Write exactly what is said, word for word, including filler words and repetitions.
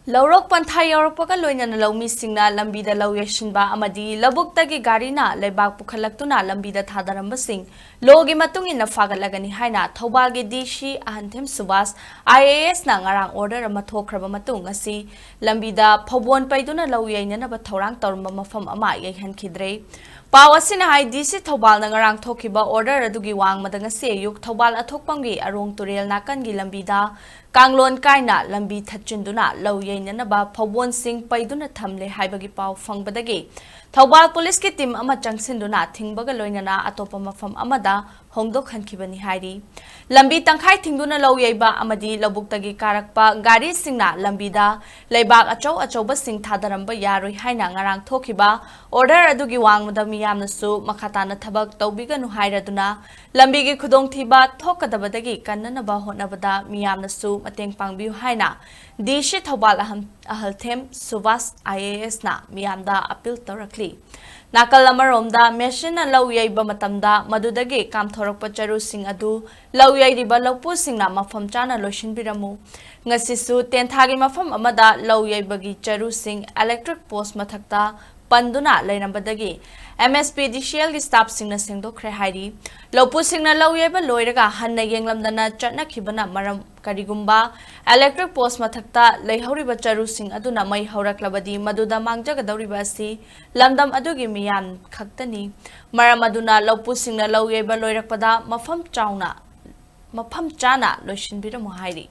ꯂꯧꯔꯣꯛ ꯄꯟꯊꯥ ꯌꯧꯔꯛꯄꯒ ꯂꯣꯏꯅꯅ ꯂꯧꯃꯤꯁꯤꯡꯅ ꯂꯝꯕꯤꯗ ꯂꯧ ꯌꯩꯁꯤꯟꯕ ꯑꯃꯗꯤ ꯂꯧꯕꯨꯛꯇꯒꯤ ꯒꯥꯔꯤꯅ ꯂꯩꯕꯥꯛ ꯄꯨꯈꯠꯂꯛꯇꯨꯅ ꯂꯝꯕꯤꯗ ꯊꯥꯗꯔꯝꯕꯁꯤꯡ ꯂꯣꯒꯤ ꯃꯇꯨꯡ ꯏꯟꯅ ꯐꯥꯒꯠꯂꯒꯅꯤ ꯍꯥꯏꯅ ꯊꯧꯕꯥꯜꯒꯤ ꯗꯤ ꯁꯤ ꯑꯍꯟꯊꯦꯝ ꯁꯨꯕꯥꯁ ꯑꯥꯏ ꯑꯦ ꯑꯦꯁꯅ ꯉꯔꯥꯡ ꯑꯣꯔꯗꯔ ꯑꯃ ꯊꯣꯛꯈ꯭ꯔꯕ ꯃꯇꯨꯡ ꯉꯁꯤ ꯂꯝꯕꯤꯗ ꯐꯧꯕꯣꯟ ꯄꯩꯗꯨꯅ ꯂꯧ ꯌꯩꯅꯅꯕ ꯊꯧꯔꯥꯡ ꯇꯧꯔꯝꯕ ꯃꯐꯝ ꯑꯃ ꯌꯩꯍꯟꯈꯤꯗ꯭ꯔꯦ꯫ ꯄꯥꯎ ꯑꯁꯤꯅ ꯍꯥꯏ, ꯗꯤ ꯁꯤ ꯊꯧꯕꯥꯜꯅ ꯉꯔꯥꯡ ꯊꯣꯛꯈꯤꯕ ꯑꯣꯔꯗꯔ ꯑꯗꯨꯒꯤ ꯋꯥꯡꯃꯗ ꯉꯁꯤ ꯑꯌꯨꯛ ꯊꯧꯕꯥꯜ ꯑꯊꯣꯛꯄꯝꯒꯤ ꯑꯔꯣꯡ ꯇꯨꯔꯦꯜ ꯅꯥꯀꯟꯒꯤ ꯂꯝꯕꯤꯗ ꯀꯥꯡꯂꯣꯟ ꯀꯥꯏꯅ ꯂꯝꯕꯤ ꯊꯠꯆꯤꯟꯗꯨꯅ ꯂꯧ ꯌꯩꯅꯅꯕ ꯐꯧꯕꯣꯟꯁꯤꯡ ꯄꯩꯗꯨꯅ ꯊꯝꯂꯦ ꯍꯥꯏꯕꯒꯤ ꯄꯥꯎ ꯐꯪꯕꯗꯒꯤ ꯊꯧꯕꯥꯜ ꯄꯨꯂꯤꯁꯀꯤ ꯇꯤꯝ ꯑꯃ ꯆꯪꯁꯤꯟꯗꯨꯅ ꯊꯤꯡꯕꯒ ꯂꯣꯏꯅꯅ ꯑꯇꯣꯞꯄ ꯃꯐꯝ ꯑꯃꯗ ꯍꯣꯡꯗꯣꯛꯍꯟꯈꯤꯕꯅꯤ ꯍꯥꯏꯔꯤ꯫ ꯂꯝꯕꯤ ꯇꯪꯈꯥꯏ ꯊꯤꯡꯗꯨꯅ ꯂꯧ ꯌꯩꯕ ꯑꯃꯗꯤ ꯂꯧꯕꯨꯛꯇꯒꯤ ꯀꯥꯔꯛꯄ ꯒꯥꯔꯤꯁꯤꯡꯅ ꯂꯝꯕꯤꯗ ꯂꯩꯕꯥꯛ ꯑꯆꯧ ꯑꯆꯧꯕꯁꯤꯡ ꯊꯥꯗꯔꯝꯕ ꯌꯥꯔꯣꯏ ꯍꯥꯏꯅ ꯉꯔꯥꯡ ꯊꯣꯛꯈꯤꯕ ꯑꯣꯔꯗꯔ ꯑꯗꯨꯒꯤ ꯋꯥꯡꯃꯗ ꯃꯤꯌꯥꯝꯅꯁꯨ ꯃꯈꯥ ꯇꯥꯅ ꯊꯕꯛ ꯇꯧꯕꯤꯒꯅꯨ ꯍꯥꯏꯔꯗꯨꯅ ꯂꯝꯕꯤꯒꯤ ꯈꯨꯗꯣꯡꯊꯤꯕ ꯊꯣꯛꯀꯗꯕꯗꯒꯤ ꯀꯟꯅꯅꯕ ꯍꯣꯠꯅꯕꯗ ꯃꯤꯌꯥꯝꯅꯁꯨ ꯃꯇꯦꯡ ꯄꯥꯡꯕꯤꯌꯨ ꯍꯥꯏꯅ ꯗꯤ ꯁꯤ ꯊꯧꯕꯥꯜ ꯑꯍꯟ-, ꯑꯍꯜꯊꯦꯝ ꯁꯨꯕꯥꯁ ꯑꯥꯏ ꯑꯦ ꯑꯦꯁꯅ ꯃꯤꯌꯥꯝꯗ ꯑꯄꯤꯜ ꯇꯧꯔꯛꯂꯤ꯫ ꯅꯥꯀꯜ ꯑꯃꯔꯣꯝꯗ ꯃꯦꯁꯤꯟꯅ ꯂꯧ ꯌꯩꯕ ꯃꯇꯝꯗ ꯃꯗꯨꯗꯒꯤ ꯀꯥꯝꯊꯣꯔꯛꯄ ꯆꯔꯨꯁꯤꯡ ꯑꯗꯨ ꯂꯧ ꯌꯩꯔꯤꯕ ꯂꯧꯄꯨꯁꯤꯡꯅ ꯃꯐꯝ ꯆꯥꯅ ꯂꯣꯏꯁꯤꯟꯕꯤꯔꯝꯃꯨ꯫ ꯉꯁꯤꯁꯨ ꯇꯦꯟꯊꯥꯒꯤ ꯃꯐꯝ ꯑꯃꯗ ꯂꯧ ꯌꯩꯕꯒꯤ ꯆꯔꯨꯁꯤꯡ ꯏꯂꯦꯛꯇ꯭ꯔꯤꯛ ꯄꯣꯁ ꯃꯊꯛꯇ ꯄꯟꯗꯨꯅ ꯂꯩꯔꯝꯕꯗꯒꯤ ꯑꯦꯝ ꯑꯦꯁ ꯄꯤ ꯗꯤ ꯁꯤ ꯑꯦꯜꯒꯤ ꯁ꯭ꯇꯥꯐꯁꯤꯡꯅ ꯁꯦꯡꯗꯣꯛꯈ꯭ꯔꯦ ꯍꯥꯏꯔꯤ꯫ ꯂꯧꯄꯨꯁꯤꯡꯅ ꯂꯧ ꯌꯩꯕ ꯂꯣꯏꯔꯒ ꯍꯟꯅ ꯌꯦꯡꯂꯝꯗꯅ ꯆꯠꯅꯈꯤꯕꯅ ꯃꯔꯝ ꯀꯔꯤꯒꯨꯝꯕ ꯏꯂꯦꯛꯇ꯭ꯔꯤꯛ ꯄꯣꯁ ꯃꯊꯛꯇ ꯂꯩꯍꯧꯔꯤꯕ ꯆꯔꯨꯁꯤꯡ ꯑꯗꯨꯅ ꯃꯩ ꯍꯧꯔꯛꯂꯕꯗꯤ ꯃꯗꯨꯗ ꯃꯥꯡꯖꯒꯗꯧꯔꯤꯕ ꯑꯁꯤ ꯂꯝꯗꯝ ꯑꯗꯨꯒꯤ ꯃꯤꯌꯥꯝ ꯈꯛꯇꯅꯤ꯫ ꯃꯔꯝ ꯑꯗꯨꯅ ꯂꯧꯄꯨꯁꯤꯡꯅ ꯂꯧ ꯌꯩꯕ ꯂꯣꯏꯔꯛꯄꯗ ꯃꯐꯝ ꯆꯥꯎꯅ, ꯃꯐꯝ ꯆꯥꯅ ꯂꯣꯏꯁꯤꯟꯕꯤꯔꯝꯃꯨ ꯍꯥꯏꯔꯤ꯫